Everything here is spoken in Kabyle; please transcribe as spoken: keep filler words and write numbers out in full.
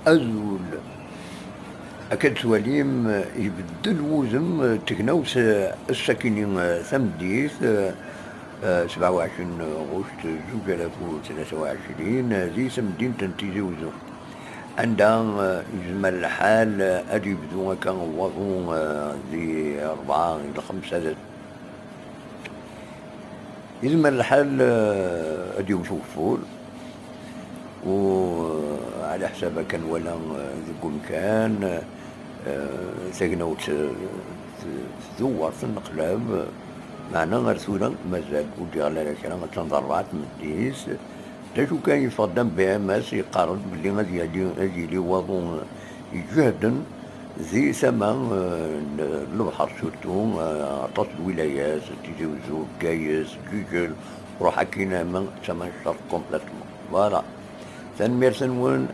Azul. Akka d-twalim, ibeddel wudem n tegnawt, eh, ass-akini, eh, tameddit, eh, eh, sebɛa u ɛecrin ɣuct zuǧ alaf u tlata u ɛecrin, eh, di temdint n Tizi Uzzu, anda, eh, yezmer lḥal, eh, ad yebdu akka waḍu, eh, di rebɛa i lxemsa d Yezmer lḥal, eh, ad yewwet ugeffur, u, eh, ɛla ḥsab akka nwala, eh, deg umkan, eh, tagnawt, eh, t-, tdewwer, tenneqlab, eh, meɛna ar tura mazal ur d-yeɣli ara kra, attan d rebɛa tmeddit. D acu kan, yeffeɣ-d am B M S, yeqqar-d belli ad yali, ad yili waḍu, eh, iǧehden di tama, eh, n lebḥer, surtout, eh, aṭas n lwilayat, Tizi Uzzu, Bgayet, Ǧiǧel, ruḥ akkin ama d tama n ccer complètement. Voilà. Tanemmirt-nwen,